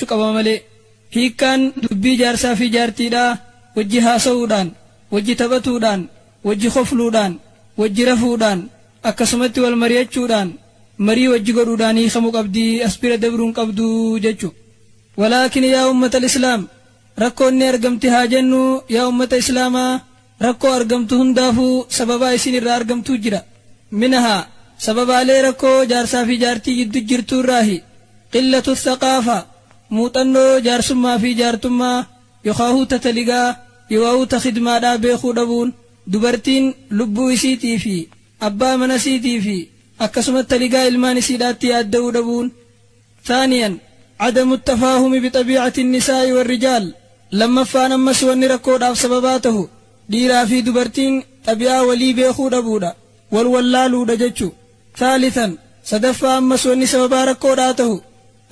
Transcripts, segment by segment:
Qaba malee. Hiikkaan dubbii jaarsaa fi jaartiidhaa wajji haasa'uudhaan, wajji taphatuudhaan, wajji kofluudhaan, wajji rafuudhaan, akkasumatti wal mari'achuudhaan, marii wajji godhuudhaan hiikamu qabdi, as bira dabruu hin qabdu jechu. Walaakin yaa ummatal islaam, rakkoon ni argamti haa jennuu, yaa ummata islaamaa, rakkoo argamtu hundaafuu sababaa isiin irraa argamtuu jira. Minhaa, sababaalee rakkoo jaarsaa fi jaartii jiddu jirtuu irraahi, qillatu thaqaafa, muuxannoo jaarsummaa fi jaartummaa, yokhaahuu ta taligaa, yooahuu ta khidmaadhaa beekuu dhabuun, dubartiin lubbuu isiitii fi abbaa mana isiitii fi akkasuma taligaa ilmaan isiidhaatti yaadda'uu dhabuun. Thaaniyan, Adamu tafaahumi bixabiicati nisaa'i warrijaal, lammaffaan ammas wanni rakkoodhaaf sababaa tahu dhiiraa fi dubartiin xabi'aa walii beekuu dhabuudha, wal wallaaluudha jechu. Thaalithan, sadaffaa ammas wanni sababaa rakkoodhaa tahu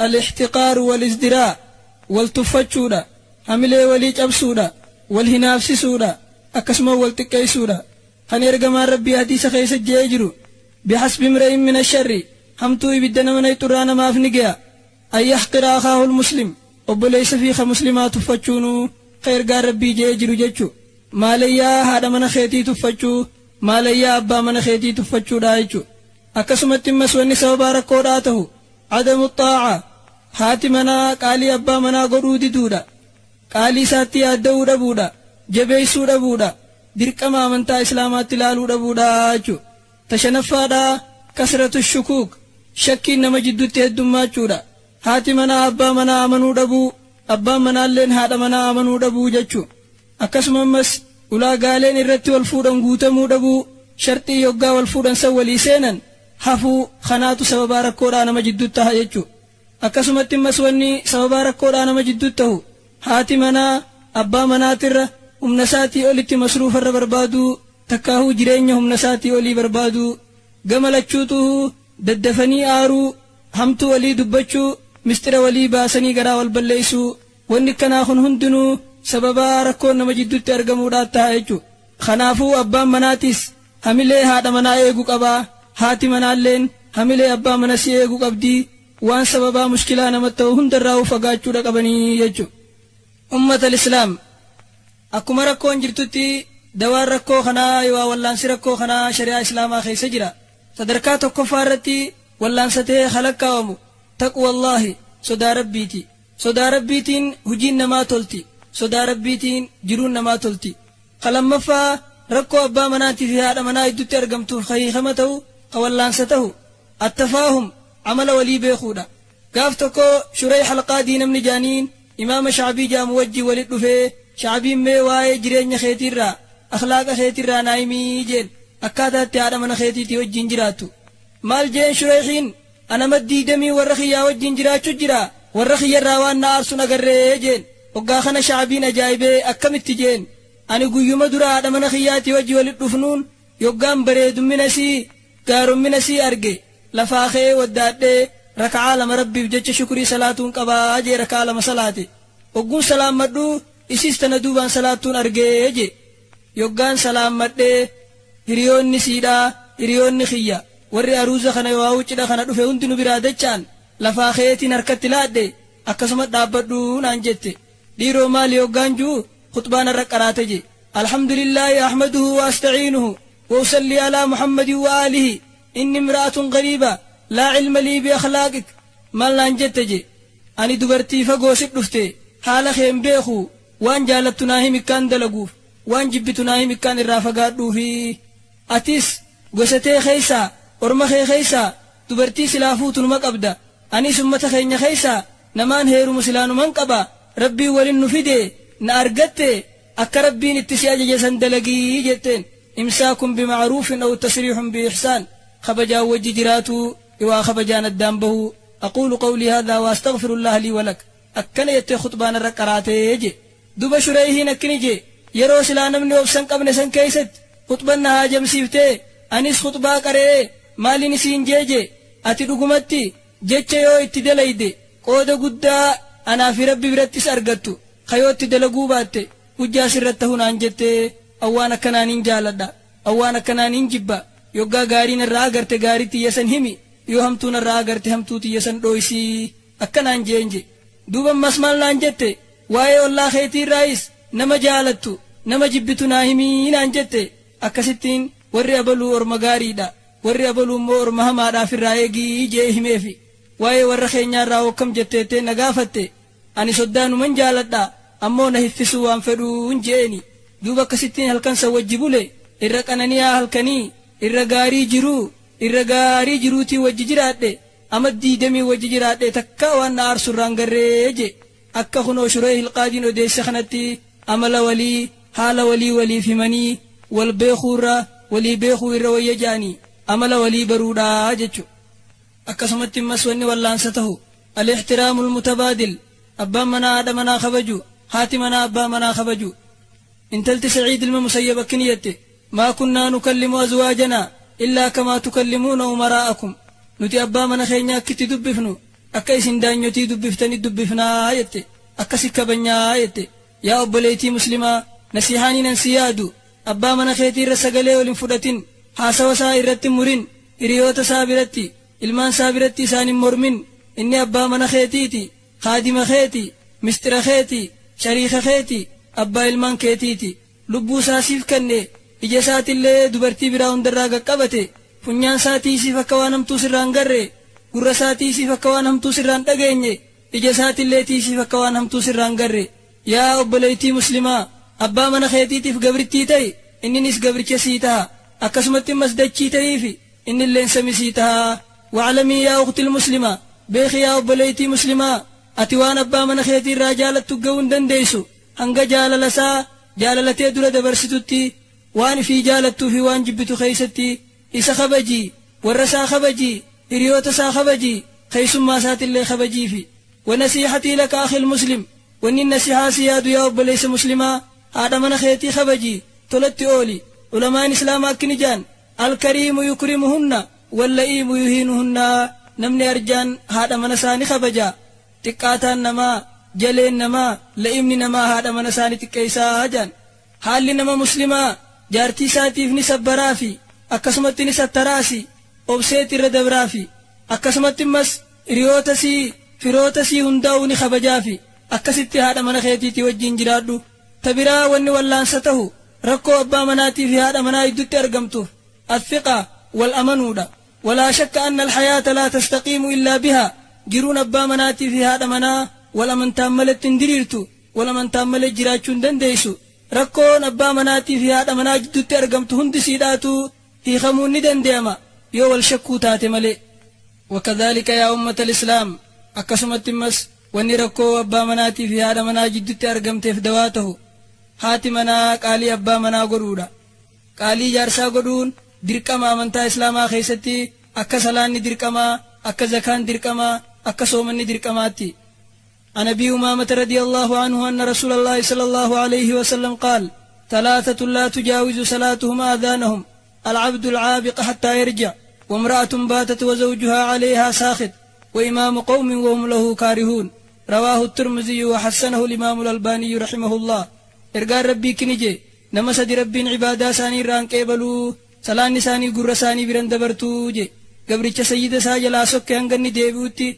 al-ihtiqaaru wal-izdiraa, wal tuffachuudha, hamilee walii cabsuudha, wal hinaafsisuudha, akkasuma wal xiqqeessuudha. Kan ergamaan Rabbii hadiisa keessa je'ee jiru, bihasbi imra'in min asharri, hamtuu ibidda nama nayxurraa namaaf ni geya, an yahqira akhaahul muslim, obboleessa fii ka muslimaa tuffachuunuu, ka ergaan Rabbii je'ee jiru jechu. Maalayyaa haadha mana keetii tuffachuu, maalayyaa abbaa mana keetii tuffachuudha jechu. Akkasumatti immas wanni sababaa rakkoodhaa tahu, adamu xaa'a, haati manaa qaalii abbaa manaa godhuu diduudha, qaalii isaatti yaadda'uu dhabuudha, jabeessuu dhabuudha, dirqama amantaa islaamaatti ilaaluu dhabuudha jechu. Ta shanaffaadhaa, kasratu shukuuk, shakkiin nama jiddutti heddummaachuudha. Haati manaa abbaa manaa amanuu dhabuu, abbaan manaalleen haadha manaa amanuu dhabuu jechu. Akkasuma ammas ulaagaaleen irratti wal fuudhan guutamuu dhabuu, sharxii yoggaa wal fuudhan san walii seenan hafuu, kanaatu sababaa rakkoodhaa nama jiddutti taha jechu. Akkasumatti ammas wanni sababaa rakkoodhaa nama jiddutti tahu, haati manaa abbaa manaatirra humna isaatii olitti masruufarra barbaaduu, takkaahuu jireenya humna isaatii olii barbaaduu, gama lachuutuuhuu daddafanii aaruu, hamtuu walii dubbachuu, misxira walii baasanii garaa wal balleessuu, wanni akkanaa kun hundinuu sababaa rakkoon nama jiddutti argamuudhaat taha jechu. Kanaafuu abbaan manaatis hamilee haadha manaa eegu qaba, haati manaalleen hamilee abbaa manasii eegu qabdi, waan sababaa mushkilaa namatti ta'u hundarraahuu fagaachuudha qabanii jechu. Ummatal islaam, akkuma rakkoon jirtutti dawaan rakkoo kanaa yooaa wallaansi rakkoo kanaa shari'aa islaamaa keessa jira. Sadarkaa tokkoffaa irratti wallaansa tahee ka lakkaawamu taqwallaahi, sodaa Rabbiiti. Sodaa Rabbiitiin hujiin namaa tolti. Sodaa Rabbiitiin jiruun namaa tolti. Ka lammaffaa rakkoo abbaa manaatii fi haadha manaa jiddutti argamtuuf ka hiikama tahu, ka wallaansa tahu, attafaahum, amala walii beekuudha. Gaaf tokko Shurayh Alqaadii namni ja'aniin imaama Sha'bii ja'amu wajjiin walitti dhufee, Sha'biin mee waa'ee jireenya keetiirraa, akhlaaqa keetirraa naa himii jeen, akkaataa itti haadha mana keetiitii wajjiin jiraattu. Maal jeen Shurayhiin, Ana 20 warra kiyyaa wajjiin jiraachu jira, warra kiyyarraa waan na aarsu hin agarree jeen. Hoggaa kana Sha'biin ajaa'ibee, akkamitti jeen. Ani guyyuma dura haadha mana kiyyaatii wajji walitti dhufnuun yoggaan bareedummina isii, gaarommina isii arge, lafaa ka'ee waddaadhee raka'aa lama Rabbiif jecha shukrii salaatuun qabaa jee raka'aa lama salaate. Hogguun salaammadhu isiis tana duubaan salaattuun argee jee. Yoggaan salaammadhee hiriyoonni isiidhaa, hiriyoonni kiyya, warri aruuza kana yoohaa'uu cidha kana dhufe hundi nu biraa dacha'an, lafaa ka'eetiin harkatti laadhe, akkasuma dhaabbadhu naan jette. Dhiiroo maali yoggaan ju'u khuxbaa narra qaraate je. Alhamdulillaahi ahmaduhu wa asta'iinuhu wa usallii alaa Muhammadin wa aalihi inni imra'atun gariiba laa ilma lii bi akhlaaqik, maal naan jette je. Ani dubartii fagoo sit dhufte, haala kee hin beeku, waan jaalattu naa himi akkaan dalaguuf, waan jibbitu naa himi akkaan irraa fagaadhuufi. Atis gosa tee keessaa, orma kee keessaa dubartii silaa fuutu numa qabda, anis ummata keenya keessaa namaan heerumu silaa numan qaba, Rabbiin walin nu fidee na argatte, akka Rabbiin itti si ajaje san dalagi jetteen. Imsaakun bima'ruufin aw tasriihun biihsaan, kabajaan wajji jiraatuu yooaa kabajaan addaan bahuu. Aquulu qawlii haadhaa wa astaghfirullaaha lii wa lak, akkana jettee khuxbaa narra qaraate je. Duba Shureyhiin akkini je, yeroo silaa namni obsa hin qabne san keeysatti khuxban na haajamsiiftee anis khuxbaa qara'ee maalin isiin jee je, ati dhugumatti jecha yoo itti dalayde qooda guddaa anaa fi Rabbi birattis argattu, ka yoo itti dalaguu baatte hujjaa sirratti tahu naan jette, an waan akkanaa nin jaaladha, an waan akkanaa nin jibba, yoggaa gaarii narraa agarte gaarii tiyya san himi, yoo hamtuu narraa agarte hamtuu tiyya san dhooysi, akkanaan jeen je. Duuba ammas maal naan jette? Waa'ee ollaa keetii irraayis nama jaalattu, nama jibbitu naa himii naan jette. Akkasittiin warri abaluu orma gaariidha, warri abaluu immoo orma hamaadha afirraa eegi je'ee himeefi. Waa'ee warra keenyaa irraa hoo akkam jette jettee na gaafatte. Ani soddaa numan jaaladha, ammoo na hiffisuu waan fedhuun je'eeni. Duuba akkasittiin halkan san wajji bule, irra qanani'aa halkanii, irra gaarii jiruu, irra gaarii jiruutiin wajji jiraadhe, amat diydamiin wajji jiraadhe takkaa waan na aarsu irraa hin garree je'e. Akka kunoo Shurayhil Qaadiin odeesse kanatti amala walii, haala walii waliif himanii wal beekuurra walii beekuu irra wayya je'anii amala walii baruudha jechu. Akkasumatti immas wanni wallaansa tahu Al-Ixtiraamul Mutabaadil, abbaan manaa haadha manaa kabaju, haati manaa abbaa manaa kabaju. Intalti Sa'iid ilma Musayyab akkini jette, Maa kunnaa nukallimu azwaajanaa illaa kamaa tukallimuuna umaraa'akum, nuti abbaa mana keenyaa akkitti dubbifnu akka isin daanyotii dubbiftani dubbifnaa jette, akkasi kabanyaa jette. Yaa obboleeytii muslimaa, nasihaaniin an si yaadu, abbaa mana keetii irra sagalee ol hin fudhatin, haasawa isaa irratti hin murin, hiriyoota isaa biratti, ilmaan isaa biratti isaan hin mormin, inni abbaa mana keetiiti, khaadima keeti, misxira keeti, shariika keeti, abbaa ilmaan keetiiti. Lubbuu isaa siif kenne, ija isaatillee dubartii biraa hundarraa qaqqabate, funyaan isaa tiisiif akka waan hamtuu sirraa hin garre, gurra isaa tiisiif akka waan hamtuu sirraa hin dhageenye, ija isaatillee tiisiif akka waan hamtuu sirraa hin garre. Yaa obboleeytii muslimaa, abbaa mana keetiitiif gabrittii ta'i, inninis gabricha sii taha, akkasumatti immas dachii ta'iifi, innilleen sami sii taha. Wa'lamii yaa ukhtil muslima, beekhi yaa obboleeytii muslimaa, ati waan abbaa mana keetii irraa jaalattu gahuu hin dandeeysu, hanga jaalala isaa jaalala tee dura dabarsitutti, waan ifii jaalattuu fi waan jibbitu keeysatti isa kabaji, warra isaa kabaji, hiriyoota isaa kabaji, keeysummaa isaatillee kabajiifi. Wa nasiihatii laka akhil muslim, wannin nasihaa si yaadu yaa obboleeysa muslimaa, haadha mana keetii kabaji, tolatti ooli. Ulamaan islaamaa akkini ja'an, Al-kariimu yukrimuhunna wal-la'iimu yuhiinuhunna, namni arjaan haadha mana isaa ni kabaja, Xiqqaataan namaa, jaleen namaa, la'imni namaa haadha mana isaa ni xiqqeeysa ja'an. Haalli nama muslimaa jaartii isaatiif ni sabbaraafi, akkasumatti ni sattaraasi, obseeti irra dabraafi. Akkasumatti immas hiriyoota isii, firoota isii hundaa'uu ni kabajaafi. Akkasitti haadha mana keetiitii wajjiin jiraadhu. Ta biraa wanni wallaansa tahu rakkoo abbaa manaatii fi haadha manaa jiddutti argamtuuf Athiqa, wal amanuudha. Walaa shakka anna alhayaata laa tastaqiimu illaa bihaa, jiruun abbaa manaatii fi haadha manaa wal amantaan maletti hin diriirtu, wal amantaan malee jiraachuu hin dandeessu. Rakkoon abbaa manaatii fi haadha manaa jiddutti argamtu hundi siidhaatuu hiikamuun ni dande'ama yoo wal shakkuu taate malee. Wakadhaalika yaa ummatal islaam, akkasumatti immas wanni rakkoo abbaa manaatii fi haadha manaa jiddutti argamteef dawaa tahu haati manaa qaalii abbaa manaa godhuudha. Qaalii jaarsaa godhuun dirqama amantaa islaamaa keessatti akka salaanni dirqamaa, akka zakaan dirqamaa, akka soomanni dirqamaatti. An Abii Umaamata radiyallaahu anhu anna Rasuulallaahi sallallaahu alayhi wasallam qaal, Talaatatun laa tujaawizu salaatuhum aadhaanahum, Al-abdu al-aabiq hattaa yarji' wa imra'atun baatat wa zawjuhaa alayhaa saakhit wa imaamu qawmin wa hum lahu kaarihuun. Rawaahu Attirmiziyyu wa hassanahu al-imaamu al-albaaniyyu rahimahullaah. Ergaan Rabbii kini je'e, Nama sadi Rabbiin ibaadaa isaanii irraa hin qeebalu, salaanni isaanii gurra isaanii bira hin dabartu je'e. Gabricha sayyida isaa jalaa sokke hanga inni deebi'utti,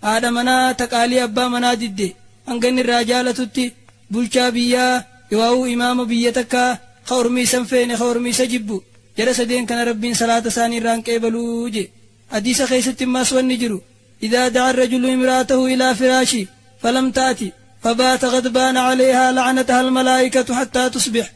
haadha manaa ta qaalii abbaa manaa didde hanga inni irraa jaalatutti, bulchaa biyyaa yooawuu imaama biyya takkaa ka ormi isa hin feene ka ormi isa jibbu, jara sadeen kana Rabbiin salaata isaanii irraa hin qeebalu je'e. Hadiisa keessatti immaas wanni jiru, Idhaa da'a arrajulu imra'atahu ilaa firaashi falam ta'ati fabaata ghadbaana calayhaa la'anataha almalaa'ikatu hattaa tusbih.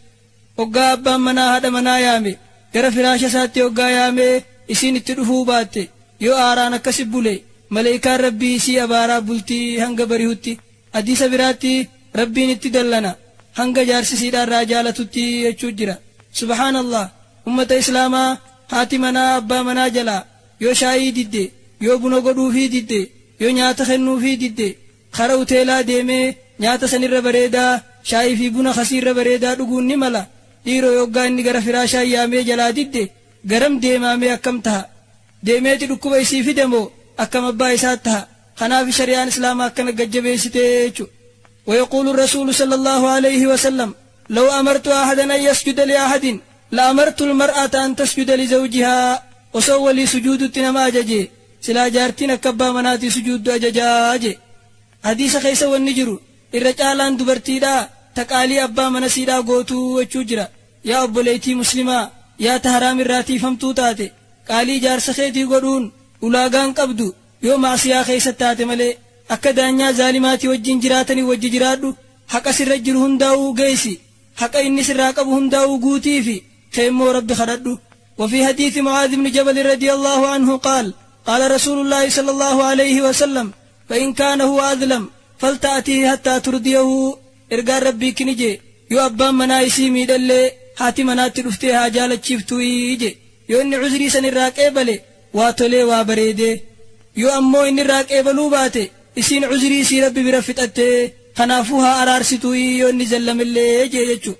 Hoggaa abbaan manaa haadha manaa yaame, gara firaasha isaatti hoggaa yaamee isiin itti dhufuu baatte, yoo aaraan akkasi bule, maleykaan Rabbii isii abaaraa bulti hanga barihutti. Hadiisa biraatti Rabbiin itti dallana hanga jaarsi isiidhaa irraa jaalatutti jechuu jira. Subhaanallah! Ummata Islaamaa haati manaa abbaa manaa jalaa yoo shaayii didde, yoo buna godhuufii didde, yoo nyaata kennuufii didde, kara uteelaa deemee nyaata sanirra bareedaa, shaayii fi buna kasiirra bareedaa dhuguun ni mala. Dhiiroo yoggaa inni gara firaashaa yaamee jalaa didde garam deemaa mee akkam taha? Deemeeti dhukkuba isii fida moo akkam abbaa isaa taha? Kanaafi shari'aan Islaamaa akkana gad jabeessite jechu. Wayaquulu rasuulu sallallaahu alayhi wasallam law amartu ahadan an yasjuda li ahadin la amartu almar'ata an tasjuda li zawjihaa osoo walii sujuudutti nama ajajee silaa jaartiin akka abbaa manaatii sujuuddu ajajaa je. Hadiisa keessa wanni jiru irra caalaan dubartiidhaa ta qaalii abbaa mana siidhaa gootuu jechuu jira. Yaa obboleeytii muslimaa, yaa ta haraam irraa tiiyfamtuu taate, qaalii jaarsa keetii godhuun ulaagaan qabdu yoo ma'siyaa keessa taate malee. Akka daanyaa zaalimaatii wajjiin jiraatanii wajji jiraadhu, haqa sirra jiru hundaa'uu geessi, haqa inni sirraa qabu hundaa'uu guutiifi, kee immoo Rabbi kadhadhu. وفي حديث معاذ بن جبل رضي الله عنه قال: قال رسول الله صلى الله عليه وسلم: فإن كان هو أظلم فلتأتيه حتى ترضيه. Ergaan Rabbii kini jee: yoo abbaan manaa isii miidhallee haati manaatti dhuftee haa jaalachiiftuu je. Yoo inni cuzrii san irraa qeebale, waa tolee, waa bareedee. Yoo ammoo inni irraa qeebaluu baate, isiin cuzrii isii Rabbi bira fixattee, kanaafuu haa araarsituu yoo inni zallamillee jee jechu.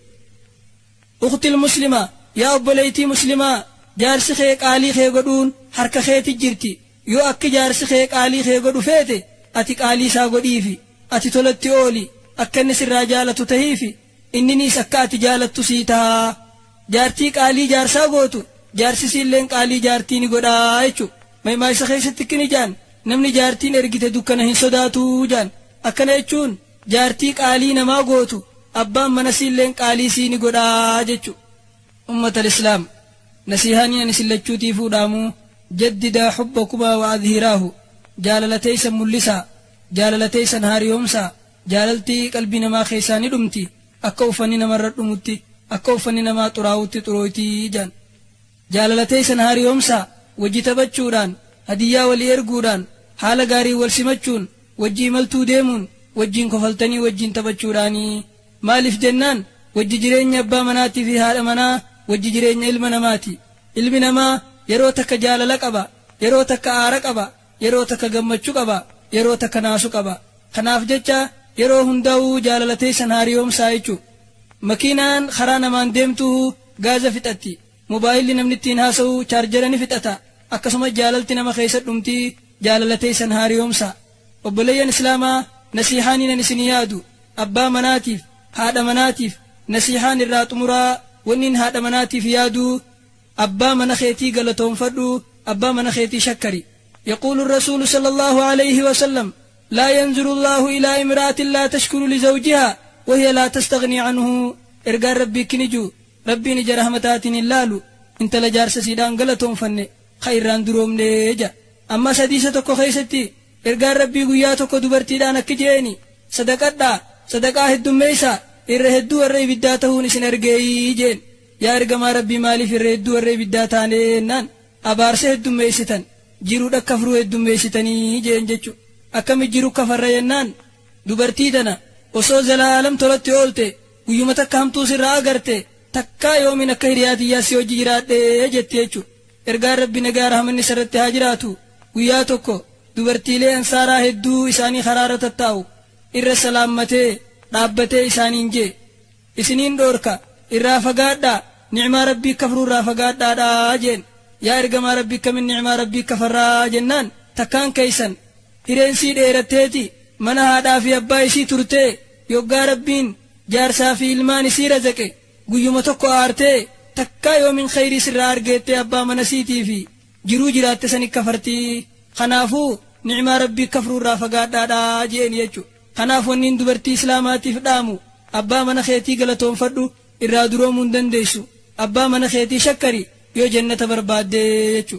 أختي المسلمة, yaa obboleeytii muslimaa, jaarsi kee qaalii kee godhuun harka keeti jirti. Yoo akki jaarsi kee qaalii kee godhu feete, ati qaalii isaa godhiifi, ati tolatti ooli, akka inni sirraa jaalatu tahiifi, inniniis akka ati jaalattu sii tahaa. Jaartii qaalii jaarsaa gootu, jaarsi siilleen qaalii jaartii ni godhaa jechu. Maymaayisa keessatti akkini jaan: namni jaartiin ergite dukkana hin sodaatuu jaan. Akkana jechuun jaartii qaalii namaa gootu, abbaan mana siilleen qaalii sii ni godhaa jechu. أمة الإسلام, nasihaanii ani isin lachuutii fuudhaamuu: جددا حبكما وأظهراه. Jaalala teeysan mul'isaa, jaalala teeysan haariyoomsaa. Jaalaltii qalbii namaa keessaa ni dhumti, akka uffanni namarra dhumutti, akka uffanni namaa xuraa'utti xurooytii jaan. Jaalala teeysan haariyoomsaa wajji taphachuudhaan, hadiyyaa walii erguudhaan, haala gaarii wal simachuun, wajji imaltuu deemuun, wajjiin kofaltanii wajjiin taphachuudhaanii. Maaliif jennaan, wajji jireenya abbaa manaatii fi haadha manaa wajji jireenya ilma namaati. Ilmi namaa yeroo takka jaalala qaba, yeroo takka aara qaba, yeroo takka gammachuu qaba, yeroo takka naasu qaba. Kanaaf jecha yeroo hundaa'uu jaalala teessan haariyoomsaa jechuu. Makiinaan karaa namaan deemtuu gaaza fixatti, mobaayilli namni ittiin haasa'u chaarjara ni fixata, akkasuma jaalalti nama keessa dhumtii. Jaalala teessan haariyoomsaa. Obboleeyyan islaamaa, nasiihaanii nan isin yaadu abbaa manaatiif haadha manaatiif, nasiihaan irraa xumuraa wannin haadha manaatiif yaaduu: abbaa mana keetii galatoonfadhu, abbaa mana keetii shakkari. يقول الرسول صلى الله عليه وسلم: لا ينظر الله إلى امرأة لا تشكر لزوجها وهي لا تستغني عنه. Ergaan Rabbii kiniju: Rabbiin ija rahmataatiin hin laalu intala jaarsa siidhaan galatoonfanne ka irraan duroomne ja. Amma hadiisa tokko keessatti ergaan Rabbii guyyaa tokko dubartiidhaan akki jeeni: sadaqadhaa, sadaqaa heddummeeysaa, irra hedduu warra ibiddaa ta'uun isin argeeyii jeen. Yaa ergamaa Rabbii, maaliif irra hedduu warra ibiddaa taanee? Abaarsa heddummeeysitan, jiruu dhakkafruu heddummeessitanii jeen jechu. Akkami jiru kafarra jennaan, dubartii tana osoo zalaalam tolatti oolte, guyyuma takka hamtuu sirraa agarte, takkaa yoomin akka hiriyaatiyyaa si hojii jiraadhe jette jechu. Ergaan Rabbi nagaa rahmanni sarratti haa jiraatu guyyaa tokko dubartiilee ansaaraa hedduu isaanii karaarra tattaa'u irra salaammatee dhaabbatee isaaniin jee: isiniin dhoorka, irraa fagaadhaa, nicmaa Rabbii kafruu irraa fagaadhaadhaa jeen. Yaa ergamaa Rabbii, kamin nicmaa Rabbii kafarraa jennaan, takkaan keeysan hireensii dheeratteeti mana haadhaa fi abbaa isii turtee, yoggaa Rabbiin jaarsaa fi ilmaan isii razaqe guyyuma tokko aartee, takkaa yoomin khayrii sirraa argeettee abbaa mana siitii fi jiruu jiraatte sani kafartii. Kanaafuu nicmaa Rabbii kafruu irraa fagaadhaadhaa jeen jechu. Kanaaf wanniin dubartii islaamaatiif dhaamu: abbaa mana keetii galatoonfadhu, irraa duroomuu hin dandeessu. Abbaa mana keetii shakkari yoo jannata barbaaddee jechu.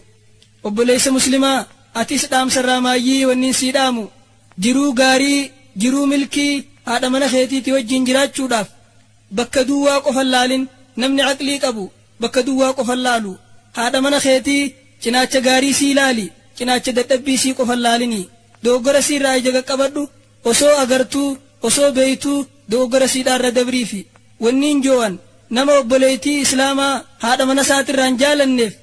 Obboleessa muslimaa, atis dhaamsarraa maayyii wanniin sii dhaamu: jiruu gaarii, jiruu milkii haadha mana keetiiti wajjiin jiraachuudhaaf bakka duwwaa qofan laalin. Namni aqlii qabu bakka duwwaa qofan laalu. Haadha mana keetii cinaacha gaarii sii laali, cinaacha dadhabbii sii qofan laalinii. Dogoggora siirraa ija qaqqabadhu, osoo agartuu, osoo beeytuu dogoggora siidhaarra dabriifi. Wanniin joo'an nama obboleeytii islaamaa haadha mana isaatirraan jaalanneef,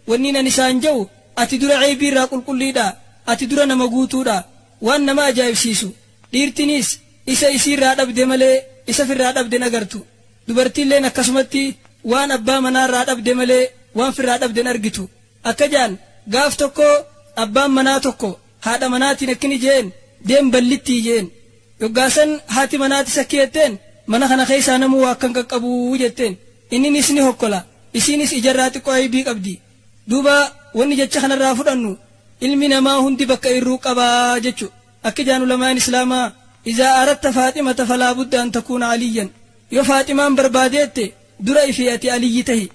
wanniin ani isaan je'u: ati dura ceebiirraa qulqulliidha, ati dura nama guutuudha. Waan nama ajaa'ibsiisu, dhiirtinis isa isiirraa dhabde malee isa firraa dhabde agartu. Dubartiilleen akkasumatti waan abbaa manaarraa dhabde malee waan firraa dhabden argitu. Akka jaan, gaaf tokko abbaan manaa tokko haadha manaatiin akkini jeen: deem ballittii jeen. Yoggaasan haati manaatis akki jetteen: mana kana keessaa namuu waa akkan qaqqabuu jetteen. Inninis ni hokkola, isiinis ijarraa xiqqoo aybii qabdi. Duuba wanni jecha kanarraa fudhannu, ilmi namaa hundi bakka irruu qabaa jechu. Akka jaan ulamaan Islaamaa, Izaa aradta Faaximata falaa budda an takuuna Aliyyan. Yoo Faaximaan barbaadeette dura ifii ati Aliyyi tahi.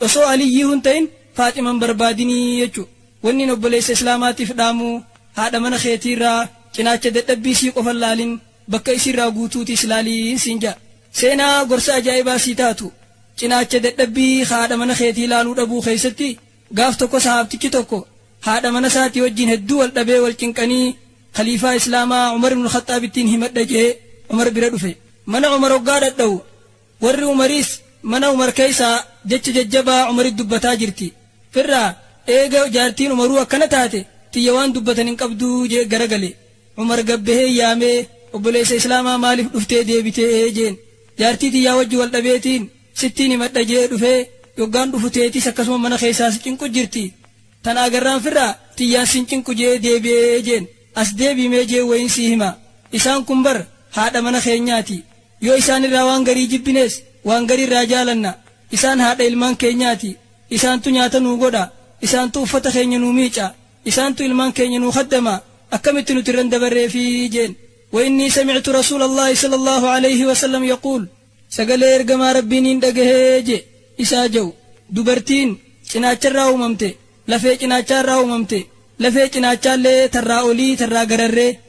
Osoo Aliyyii hun tahin Faaxima hin barbaadinii jechu. Wannin obboleessa Islaamaatiif dhaamu haadha mana keetiirraa cinaacha dadhabbii isii qofa hin laalin bakka isiirraa guutuutiis laaliin siin ja'a. Seenaa gorsa ajaa'ibaa sii taatu cinaacha dadhabbii ka haadha mana keetii laaluu dhabuu keessatti gaaf tokko sahaabtichi tokko haadha mana isaatii wajjiin hedduu wal dhabee wal cinqanii Khaliifaa Islaamaa Umar ibnul Khaxxaabittiin himadha je'ee Umar bira dhufe. Mana Umar hoggaa dhadhawu Warri Umariis mana Umar keessaa jecha jajjabaa Umaritti dubbataa jirti. Firraa, eega jaartiin Umaruu akkana taate, tiyya waan dubbatan hin qabduu je'e garagale. Umar gad bahee yaamee, obboleessa Islaamaa maaliif dhuftee deebitee? Je'en. Jaartii tiyyaa wajji wal dhabeetiin sittiin himadha je'ee dhufee, yoggaan dhufu teetiis akkasuma mana keessaa si cinqu jirti. Tana agarraan firraa, tiyyaan sin cinqu je'ee deebi'e je'en. As deebi'i mee je'en wayiin sii hima. Isaan kun bar haadha mana keenyaati. Yoo isaan irraa waan garii jibbines, waan garii irraa jaalanna. Isaan haadha ilmaan keenyaati. Isaantu nyaata nuu godha. Isaantu uffata keenya nuu miica. Isaantu ilmaan keenya nuu khaddama. Akkamitti nuti irra hin dabarreefi? jeen. Wa innii samictu Rasuulallaahi sallallaahu aleyhi wa sallam yaquul, Sagalee Ergamaa Rabbii niin dhagahe je isaa ja'u, Dubartiin cinaacharraa uumamte, lafee cinaachaa irraa uumamte, lafee cinaachaallee tarraa olii tarraa gararree.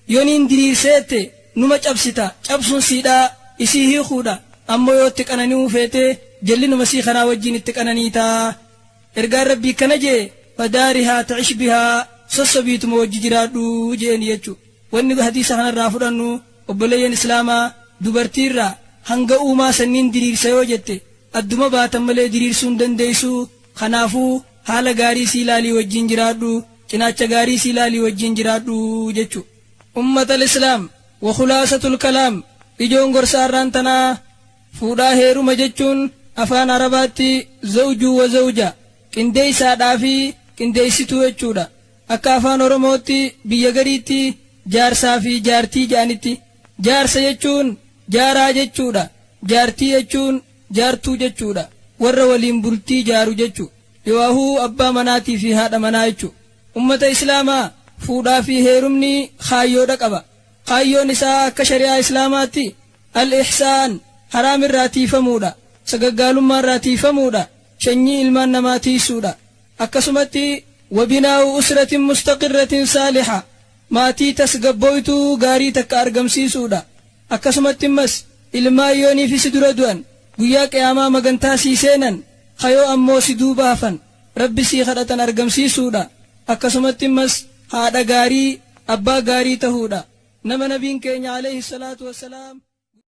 Yoo niin diriirseette numa cabsita, cabsuun siidhaa isii hiikuudha, ammoo yoo itti qanani'uu feete jallinuma sii kanaa wajjiin itti qananiita. Ergaan Rabbii akkana je'e, Fadaarihaa ta'ish bihaa, sossobiituma wajji jiraadhu je'een jechu. Wanni hadiisa kanarraa fudhannu obboleeyyan Islaamaa dubartiirraa hanga uumaa sanniin diriirsa yoo jette adduma baatan malee diriirsuu hin dandeessu, kanaafuu haala gaarii isii laalii wajjiin jiraadhu. Cinaacha gaarii isii laalii wajjiin jiraadhu jechu. Ummatal Islaam wa khulaasatul kalaam ijoon gorsa arraan tanaa fuudhaa heeruma jechuun afaan Arabaatti zawjuu wa zawja qindeeysaadhaa fi qindeeysituu jechuudha. Akka afaan Oromootti biyya gariitti jaarsaa fi jaartii ja'anitti. Jaarsa jechuun jaaraa jechuudha. Jaartii jechuun jaartuu jechuudha. Warra waliin bultii jaaru jechu. Yooahuu abbaa manaatii fi haadha manaa jechu. Ummata Islaamaa, fuudhaa fi heerumni kaayyoodha qaba. Kaayyoon isaa akka shari'aa Islaamaatti Al-Ihsaan, haraam irraa tiiyfamuudha, sagaggaalummaa irraa tiiyfamuudha, shanyii ilmaan namaa tiiysuudha. Akkasumatti wa binaa'u usratin mustaqirratin saaliha, maatii tasgabbooytuu gaarii takka argamsiisuudha. Akkasumatti immas ilmaan yooniifi si dura du'an guyyaa qiyaamaa magantaa sii seenan, ka yoo ammoo si duuba hafan Rabbi sii kadhatan argamsiisuudha. Akkasumatti immas haadha gaarii, abbaa gaarii tahuudha. Nama Nabiin keenya aleyhi salaatu wassalaam.